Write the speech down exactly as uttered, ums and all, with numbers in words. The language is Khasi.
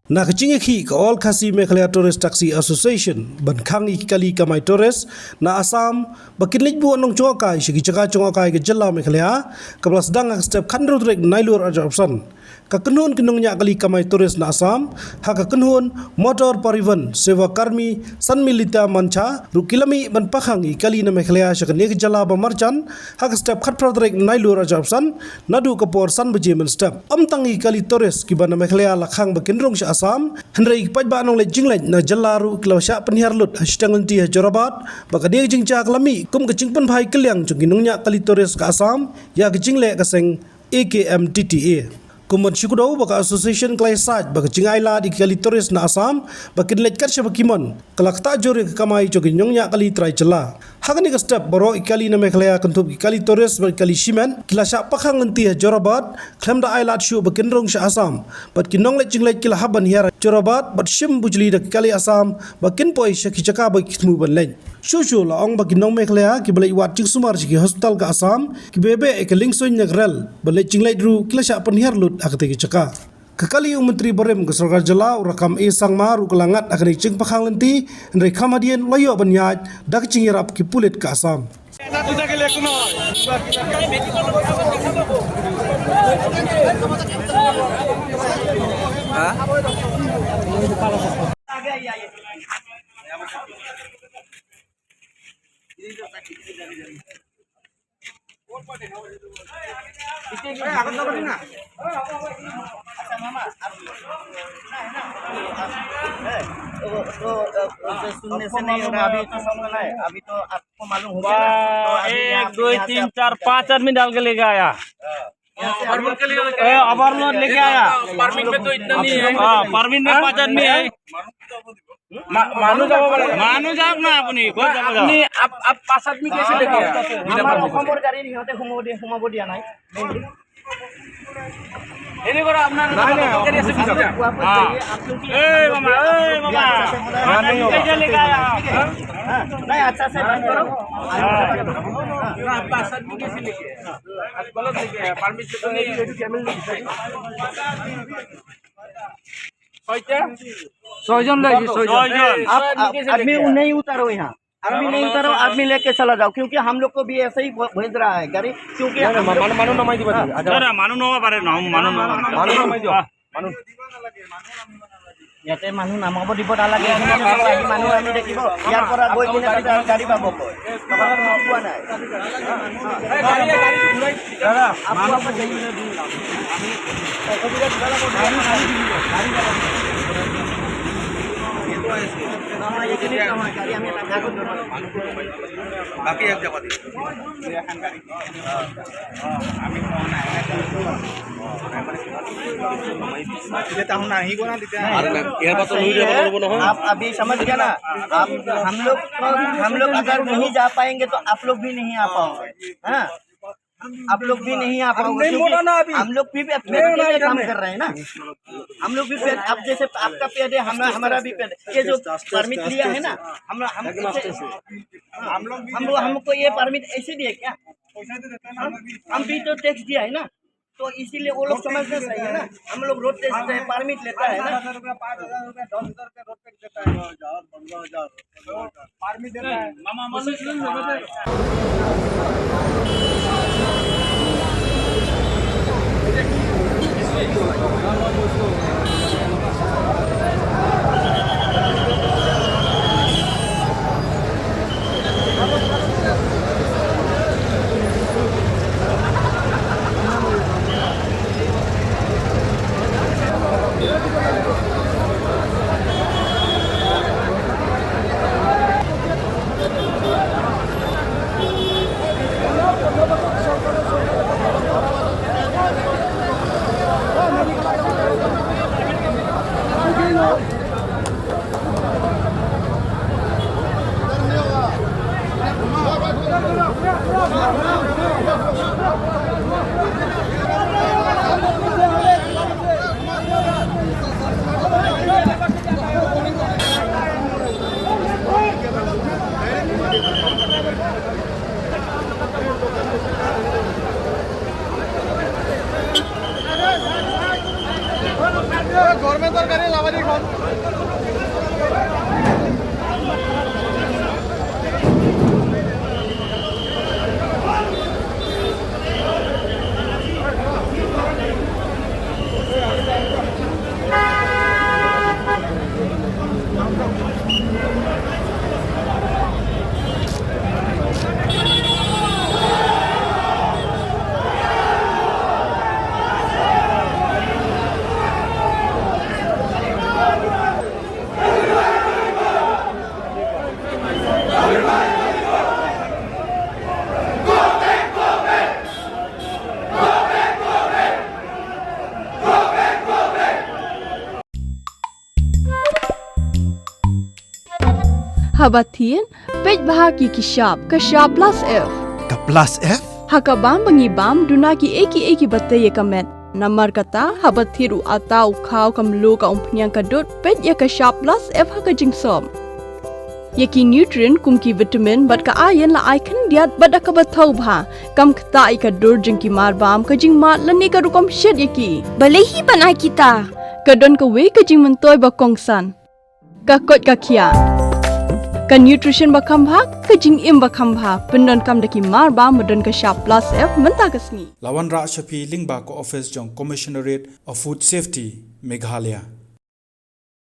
Na ka jingïakhih ka All Khasi Meghalaya Tourist Taxi Association ban khang ïa ki kali kamai tourist na Assam ba kin leit buh nongchongkai sha ki jaka chongkai ka jylla Meghalaya, kaba la sdang ha ka step khathynriew tarik Nailur arhajar arphew san. Ka kynhun ki nongñiah kali kamai tourist na Assam, ha ka kynhun Motor Parivahan Seva Karmi Sammilita Mancha, ruh ki la mih ban pakhang ïa ki kali na Meghalaya sha kane ka jylla ba marjan, ha ka step khatphra tarik Nailur arhajar arphew san, naduh ka por san baje mynstep. Ym tang ïa ki kali tourist kiba na Meghalaya la khang ba kin rung sha Assam, hynrei ki paidbah nongleit jingleit na jylla ruh ki la shah pynhiar lut ha shiteng lynti ha Jorabat, ba ka dei ka jingjia ka la mih kum ka jingpynbha kylliang jong ki nongñiah kali tourist ka Assam ïa ka jingleh ka seng A K M T T A. Kum ban shu kdew ba ka association ka la ïasaid ba ka jingailad ïa ki kali tourist na Assam ba kin leit kat shaba ki mon, ka la ktah jur ïa ka kamai jong ki nongñiah kali trai jylla. Ha kane ka step baroh ki kali na Meghalaya kynthup ki kali tourist bad ki kali shimet ki la shah pakhang lynti ha Jorabat khlem da ailad shuh ba kin rung sha Assam, bad ki nongleit jingleit ki la hap ban hiar ha Jorabat bad shim bujli da ki kali Assam ba kin poi sha ki jaka ba ki thmu ban leit. Shuh shuh la ong ba ki nong Meghalaya kiba leit wad jingsumar sha ki hospital ka Assam kiba beh ïa ka liengsuiñ na ka rel ban leit jingleit ruh ki la shah pynhiar lut ha katei ka jaka. Ka kali u Myntri barim ka sorkar jylla u Rakkam A Sangma ruh ka la ngat ha kane ka jingpakhang lynti, hynrei kham hadien la ïoh ban ïaid da ka jingïarap ki pulit ka Assam. तो, तो, तो सुनने से नहीं होगा, अभी तो समझना है, अभी तो आपको मालूम हो गया ना। तो अभी यहाँ एक, पे, दो, यहाँ से तीन, आप चार, पाँच आदमी डाल के लेके आया। हाँ। ए, ओवरलोड लेके आया। परमिट में तो इतना नहीं है। हाँ, परमिट में पाँच आदमी है। মা-, মানুহ যাব পাৰে। মানুহ যাওক না আপুনি, ক'ত যাব, যাওক। আপুনি, আপ-, আপ-, পাঁচ আদমি কেছে লেকে আয়া? বিনা আমাৰ পাৰ্মিট। অসমৰ গাড়ী সিহঁতে সোমাব দিয়ে, সোমাব দিয়া নাই। এনে কৰা আপোনাৰ নাই, নাই, গাড়ী আছে, আপুনি পিছত। কোৱা, কোৱা, হা। এই মামা, এই মামা। নাই, নাই, নাই। কেছে লেকে আয়া? হা? হা? নাই, আচ্ছা, আচ্ছা, বাত কৰক। হা। না, পাঁচ আদমি কেছে লেকে আয়া? আপ গলত লেকে আয়া, পাৰ্মিট তো নেই। ছয়টা? ছয়জন লাগে, ছয়জন। ছয়জন। आप, आप, आदमी नहीं उतारो यहाँ। आदमी नहीं उतारो, आदमी लेके चला जाओ, क्योंकि हम लोग को भी ऐसे ही भे-, भेज रहा है गाड़ी, क्योंकि नहीं, नहीं, हम लोग मानो, मानो नमाई दिबा। हाँ। दादा, মানুহ নমাব পাৰে ন, মানুহ নমাব। মানুহ নমাই দিয়ক। মানুহ। ইয়াতে মানুহ নামাব দিব নালাগে, আমি মানুহ আমি দেখিব, ইয়াৰ পৰা গৈ কিনে তাতে গাড়ী পাবগৈ। পোৱা নাই। বাকী এক জাগা দি। ইয়াৰ পৰা তো লৈ যাব লাগিব নহয়। आप अभी समझ गया ना, आप, हम लोग, हम लोग अगर नहीं जा पाएंगे तो आप लोग भी नहीं आ पाओगे। हाँ, आप लोग भी नहीं आ पाओगे, क्योंकि हम लोग भी पेट के लिए काम कर रहे हैं ना। हम लोग भी पेट, अब जैसे आपका पेट है, हम, हमारा भी पेट है। ये जो परमिट लिया है ना, हम, हम, हम लोग, हमको ये परमिट ऐसे दिए क्या? हम, हम भी तो टैक्स दिया है ना, तो इसीलिए वो लोग समझना चाहिए ना। हम लोग रोड टैक्स देते हैं, परमिट लेता है ना। पाँच हजार रुपया, पाँच हजार रुपया, दस हजार रुपया रोड टैक्स देता है। গভৰ্ণমেণ্টৰ গাড়ী লাভাৰী ঘৰ। Haba thied, peit bha ïa ki shap, ka shap plus F. Ka plus F? Ha ka bam ba ngi bam, duna kiei kiei kiba tei ïa ka met. Namar kata, haba thied u atta u khaw, ka mluh, ka umphniang, ka dud, peit ïa ka shap plus F ha ka jingsop. Ïa ki nutrient kum ki vitamin bad ka iron la ai khyndiat bad da kaba thaw bha. Kam ktah ïa ka dur jong ki mar bam, ka jingmad lane ka rukom shet ïa ki. Balei hi ban ai kita? Ka don kawei ka jingmyntoi ba kongsan. Ka koit ka khiah. Ka nutrition ba kham bha, ka jingim ba kham bha. Pyndonkam da ki mar bam ba don ka shap plus F mynta ka sngi. La wanrah sha phi lyngba ka office jong Commissionerate of Food Safety, Meghalaya.